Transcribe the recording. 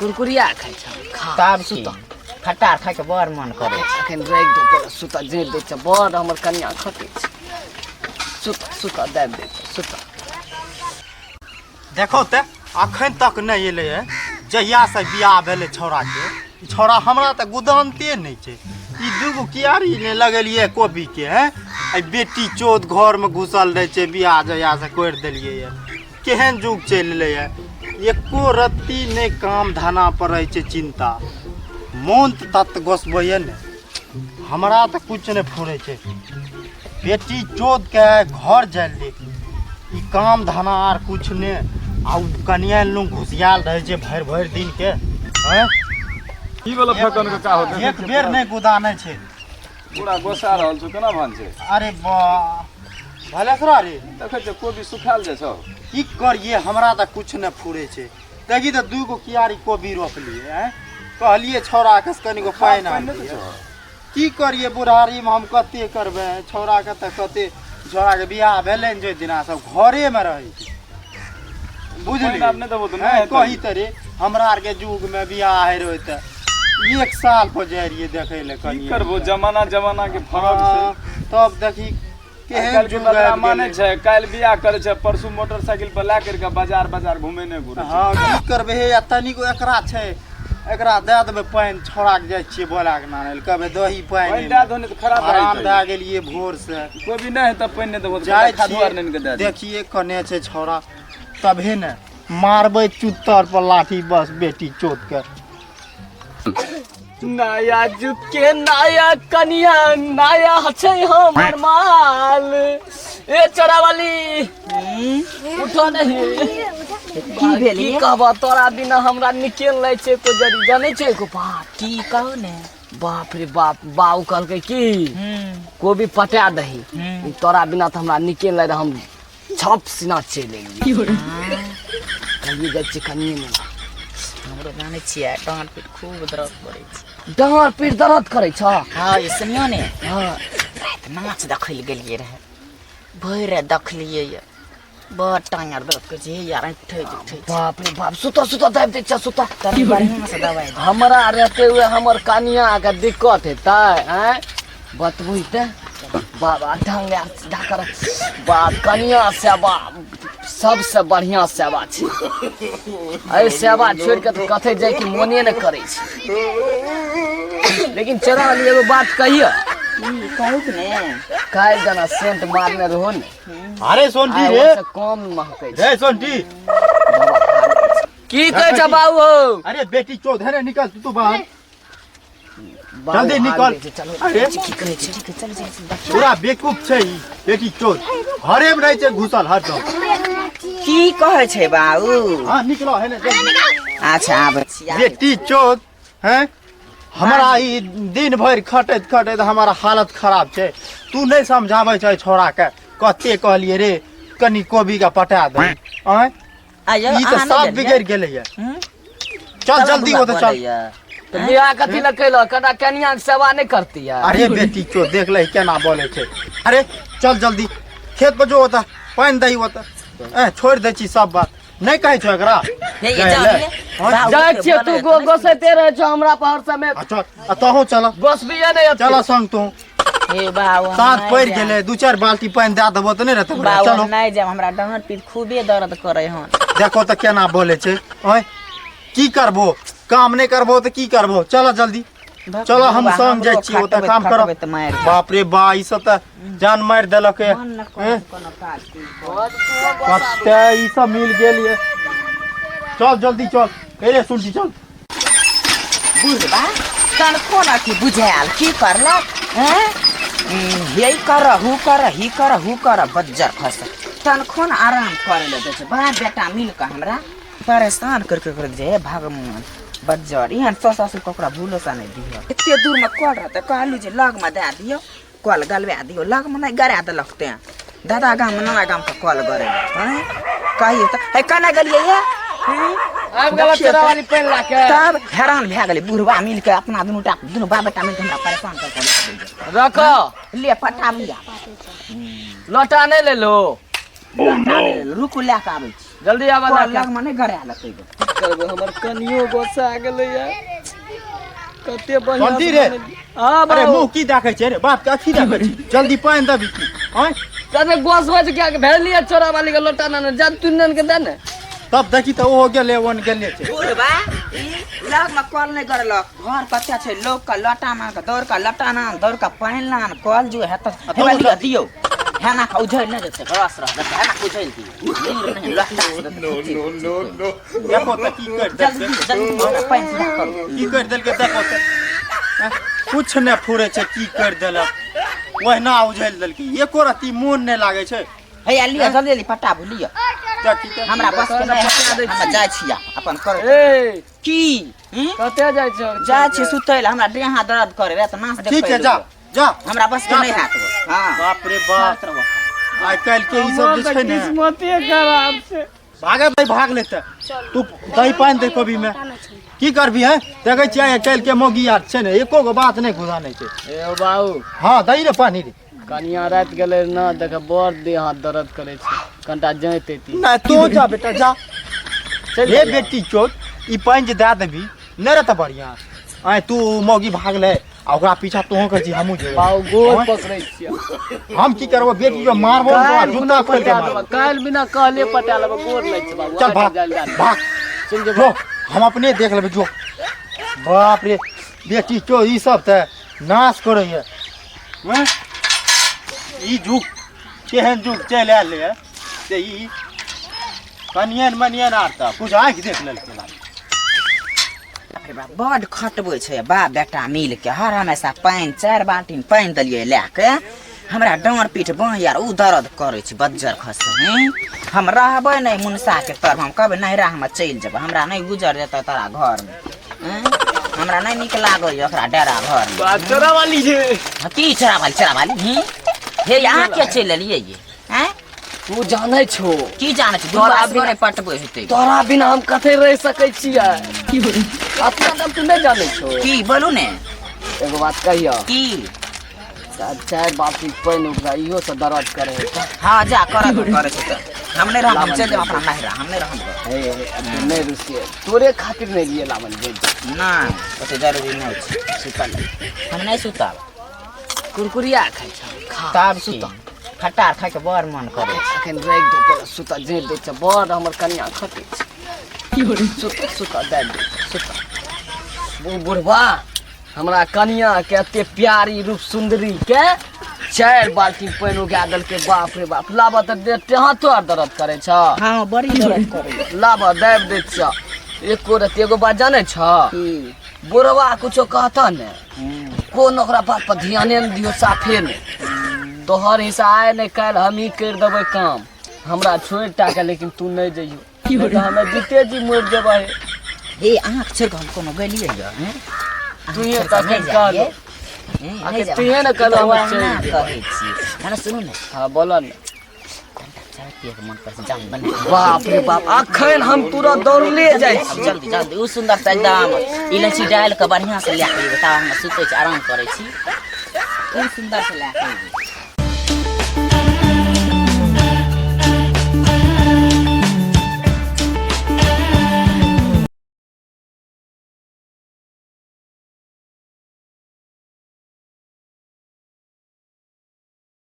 कुरकुरिया खाइ छ खा। तब सुत। की खट्टा खाइके बड़ मन करै छै। अखन राखि दो पहिले, सुत जे दै छ बड़ हमर कनिया खटै छै। सुत सुत दाबि दै छ सुत। देखो तऽ अखन तक नहि एलै है। जहियासँ बियाह भेलै छौड़ाके, ई छौड़ा हमरा तऽ गुदानते नहि छै। ई दूगो कियारी ने लगेलियै कोबीके हैं, एहि बेटी चोद घरमे घुसल रहै छै। बियाह जहियासँ करि देलियै यऽ, केहन युग चलि एलै यऽ, एको रत्ती नहि काम धना पर रहै छै चिन्ता। मोन तऽ तत गोसबैए ने, हमरा तऽ किछु नहि फुरै छै। बेटी चोदके घर जाय दे, ई काम धना आर कुछ ने। आ उ कनिया लू घुसियाल रहै छै भरि भरि दिन के हैं। की वाला फेकन के का होते? एक बेर नहि गुदानै छै। पूरा गोसा रहल छौ, केना भान छै? अरे बा भलेसरा रे, देखै छै कोबी सुखायल जाइ छौ। की करिए, हमरा तऽ कुछ नहि फुरै छै। देखी तऽ दू गो कियारी कोबी रोपलिए हैं, कहलिए छौड़ा के कनिगो पानि पानि आनि नहि दै दिअ। छौ? की करिए बुढ़ारीमे हम कते करबै? छौड़ाके तऽ कते छौड़ाके बियाह भेलै ने, जे दिना सब घरेमे रहै छै, बुझली? पानि आब नहि देबौ तऽ नहि हैं, हेतै। कही तऽ रे, हमरा आरके युगमे बियाह होइ रहै तऽ एक साल पर जाइ रहियै देखै लए की कनिया। करबो, जमाना जमाना के फरक छै। हाँ, तब देखी केहन आइ काल्हि के युग बदला आबि मानै गेलै। छै, काल्हि बियाह करै छै, परसू मोटरसाइकिल पर लए करि कऽ बाजार बाजार घुमेने घुरै छै। हँ, की करबै हे, या तनिको एकरा छै, एकरा दए देबै पानि। छौड़ाके जाइ छियै बोला के नानै लए, कहबै दही पानि। पानि दए दहो, नहि तऽ खराब भए आराम जेतै। दए गेलियै भोर से। कोबी नहि हेतै, पानि नहि देबो तऽ जाइ खादो आर आनि छियै कऽ दए दे। देखियै कने छै छौड़ा, तभे ने मारबै चुत्तर पर लाठी बस बेटी चोत के। नया जुग के नया कनिया, नया छै हमर माल। ए चोरावाली, उठो नहीं। की भेल? की कहबह तोरा बिना हमरा निकेल नहि छै को जरी, जानै छै को बात? की कहू ने। बाप रे बाप, बाऊ कहलकै की कोबी पटा दही, तोरा बिना तऽ हमरा निकेल नहि रहै, हम छप सिना चलि एलियै। कहिए जाइ छियै कनिए ने। हमरो जानै छियै, डाँड़ पीठ खूब दर्द करै छै। डाँड़ पीठ दर्द करै छ? हँ, ये सुनियौ ने। हँ। राति नाच देखै लए गेलियै रहए, भरि राति देखलियै ये, बड़ टांग आर दर्द करै छै। हे यार, ऐंठै उठै छै। बाप रे बाप, सुतऽ सुतऽ, दाबि दै छ, सुतऽ। तनी बढ़िआँ से दबाइ दे। हमरा रहते हुए हमर कनिया के दिक्कत हेतै? आँय, बतबू तऽ बाबा ढंग आर सीधा कर। बाप, कनिया सेवा सबसे बढ़िया सेवा छै। एहि सेवा छोड़ि कऽ तऽ कतै जाइके मोने नहि करै छै। लेकिन चोरा वाली, एगो बात कहियो। की कहू ने? काल्हि जेना सेंट मारने रहो ने, अरे सोनटी आइ रे, ओहिसँ कम महकै छै। रे सोनटी। की कहै छ बाबू? अरे बेटी चोद है रे, निकल तू तो बाहर। बाबू जल्दी हाल निकल। दै छै, चलो। अरे की कहै छै? ठीक है, चल चल चल, देखियौ। पूरा बेवकूफ छै ई बेटी चोद, घरे में रहै छै घुसल हरदम। की कहै छै बाबू? हाँ, निकलो है ने जल्दी। अच्छा, आबै छी, आबै। बेटी चोद हैं, हमरा ई दिन भरि खटैत खटैत हमारा हालत खराब छै। तू नहि समझाबै छै छौड़ा के? कते कहलिए रे, कनि कोबी के पटा दे। आँय, आइयो, ई तऽ अहाँ नहि साफ गेलियै? बिगड़ि गेलैया। हूँ? चल जल्दी ओतऽ चल। बोलैया। तऽ बियाह कथी लए कैलक? कना कनिया के सेवा नहि करती है? अरे बेटी चो, देख ले केना बोले छै। अरे चल जल्दी खेत पर जो, ओतऽ पानि दही ओतऽ। ए छोड़ि दै छी सब बात, नहि कहै छौ एकरा हे, ये जाय जाउ ले। ये। हाँ, बाबू जाइ के छियै, तू बोलै गो तऽ नहि गोसैते रहै छौ हमरा पर हर समय। आ चल, आ तोहूँ चल। गोसबिये नहि चल संग तू। हे बाबू, हम साँझ नहि पड़ि जायब। गेलै, दू चारि बाल्टी पानि दए देबो तऽ नहि रहतै ओकरा? बाबू, चलो। हम नहि जायब, हमरा डाँड़ पीठ खूबे दर्द करै हन। देखो तऽ केना बोले छै। ओए की करबो, काम नहि करबो तऽ की करबो? चलो जल्दी चलो, हम बौआ, संग जाइ हमरो छी ओतऽ खटबैत काम करब। खटबैत मारि देत। बाप रे बा, ई सब तऽ जान मारि देलक ये। मन न हैं? करू कोनो काज की। कते ई सब मिल गेल ये। चल जल्दी चल, ए रे सुनटी चल। बुढ़बा तनको न की बुझायल की करलक हैं? हे कर हु कर ही कर हु कर, बज्जर खस, तनको न आराम करे ले दै छै। बाप बेटा मिल कऽ हमरा परेशान कर के कर जे। हे भगवान, बज्जर एहन सस ससुर ककरा भूलो सा नहि दिअ। एते दूर में कल रहतै, कहलू जे लग में दए दियौ, कल गलवा दियौ, लग में नहि गरा देलक, तें दादा गाम नाना गाम के कल गरेलक। हैं, कहियौ तऽ हे केना गेलियै ये? हैं? आबि गेल देखियौ चोरा तऽ। वाली पानि लए के। तब हैरान भए गेलै बुढ़वा मिल के, अपना दुनू टा दुनू बाप बेटा मिल के हमरा परेशान कर के रख दैये। रखो। ले पटाबिया। लोटा नहि लेलो? रुकू, लए के आबै छी। जल्दी आबऽ कल लए के। लग में नहि गड़ा लेतै गो। करबै हमर कनियो गोसा गेलैया कते बढ़िया जल्दी रे। हां अरे बाबू मुँह की देखै छै रे बाप के अथी देखै छी जल्दी पानि देबी की आँय तने गोस बच के भेजलियै छोरा वाली के लोटा ना जा तू नन के दे ने तब देखी तऽ ओहो गेलै ओन गेले छै बुढ़बा ई लग में कल नहि गड़लक घर कते छै लोक के लोटा मान के दौड़ के लोटा नान दौड़ के पानि लान कल जो हेत हेबा लिअ दियौ हेना के उझल नहि जेतै रस रह देतै हेना के उझल दियौ नीर नहि लोटा से देतै। No, no, no. देखो तऽ की करि जल्दी देलकै दियौ जल्दी दियौ हमरा पानि सीधा करू की करि देलकै देखो तऽ आँय, कुछ नहि फुरै छै की करि देलक ओहिना उझलि देलकै एको रत्ती मोन नहि लागै छै हैया लिअ जल्दी जल्दी पटाबू लिअ देखी तऽ हमरा बस के नहि हैत, हम जाइ छी आब, अपन करू ए की हूँ? कते जाइ छौ जाइ छी सुतै लए हमरा देह हाथ दर्द करे राति नाच ठीक देखबै छै जा जा हमरा बस के नहि हैत हँ बाप रे बाप आइ काल्हि के ई सब जे छै ने किस्मते खराब छै भागे भाई भाग लेते तू दही पानि दे कभी में की करबी है देखै छियै आइ काल्हि के मौगी आर छै ने एको गो बात नहि घुसानै छै ए बाबू हँ दही रे पानि रे कनिया राति गेलै ना देख बड़ देह हाथ दर्द करै छै कनिटा जाइत अयती नहि तू जा बेटा जा चलि हे जाइए। बेटी चोत ई पानि जे दए देबी नहि रहतै बढ़िआँ आँय तू मौगी भागलै आ ओकरा पीछा तोहूँ कहै छी हमहूँ जेबै बाबू गोर आँय, पकड़ै छियै हम की करबो बेटी जो मारबो ने तोरा काल्हि जूता बिना खोलि के पटा मारबो देबऽ काल्हि बिना कहले पटा लेबऽ गोर लै छै बाबू चल भाग जाइल जा भाग चलि जो जेबऽ हम अपने देख लेबै जो बाप रे बेटी चो ई सब तऽ नाश करैए हँ? ई जुग केहन जुग चलि आयल है से ई कनियन मनियन आर तऽ कुछ आँखि देख लेलकै बाप रे बाप बड खटबै छै बाप बेटा मिल के हर हमेशा पानि चारि बाल्टीन पानि देलियै लए के हमरा डाँड़ पीठ बाँह यार उ दर्द करै छै बज्जर खसे हैं हम रहबै नहि मुनसाके तर हम कहबै नैहरा हम चलि जेबै हमरा नहि गुजर जेतै तोरा घरमे हैं? हमरा नहि नीक लागैए ओकरा डेरा घरमे चोरा वाली छै हाँ, की चोरावाली चोरावाली हैं हे यहाँ के चलि एलियै ये हैं तू जानै छो की जानै छी तोरा तोरा बिना- बिना पटबै हेतै तोरा बिना हम कतै रहि सकै छियै अपना तऽ तू नहि जानै छो की बोलू ने एगो बात कहियो की चारि बाल्टी पानि उठा इहो से दर्द करे है हाँ जा कर करे छै तऽ हम नहि रहब हम चलि जायब अपना नहिरा हम नहि रहब हे हे तू नहि रुसिए तोरे खातिर नहि लिए लावन जे नहि ओते जरूरी नहि छै सुतल हम नहि सुतब कुरकुरिया खाइ छ खा तब सुतब खट्टा आर खाइके बड़ मन करै छै अखन राखि दो पहिले सुतल जे दै छै बड़ हमर कनिया खटै छै सुत सुत दए दै छै सुत बुढ़बा हमरा कनिया के एते प्यारी रूप सुंदरी के चारि बाल्टी पानि उगा देलकै बाप रे बाप लाबऽ तऽ देह हाथो आर दर्द करै छ हँ बड़ी दर्द करै लाबऽ दाबि दै छ एको रत्ती एगो बात जानै छ बुढ़वा कुछो कहतऽ ने कोन ओकरा बात पर ध्याने नहि दियौ साफे नहि तोहर हिस्सा आइ नहि काल्हि हमही करि देबै काम हमरा छोड़ि टा के लेकिन तू नहि जइयो नहि तऽ हमे जीते जी मरि जेबै हे अहाँके छोड़ि कऽ हम कोनो गेलियै यऽ हैं? तूहे अहाँके छोड़ि कऽ तखन नहि कहलहो। जाइए। हैं, आखिर नहि जायब। तूहे ने कहलहो ई तऽ हम चलि ओहिना जेबै। कहै छी हँ सुनू ने हँ बोलऽ ने कनिटा चाय पियैके मन करै छै जाम बना बाप रे बाप अखन हम तुरंत दौड़ले जाइ छी जल्दी जल्दी ओ सुन्दर से एकदम इलायची डालि कऽ बढ़िआँ से लए कऽ अयबै तब हम सुतै छी आराम करै छी ओ सुन्दर से लए कऽ अयबै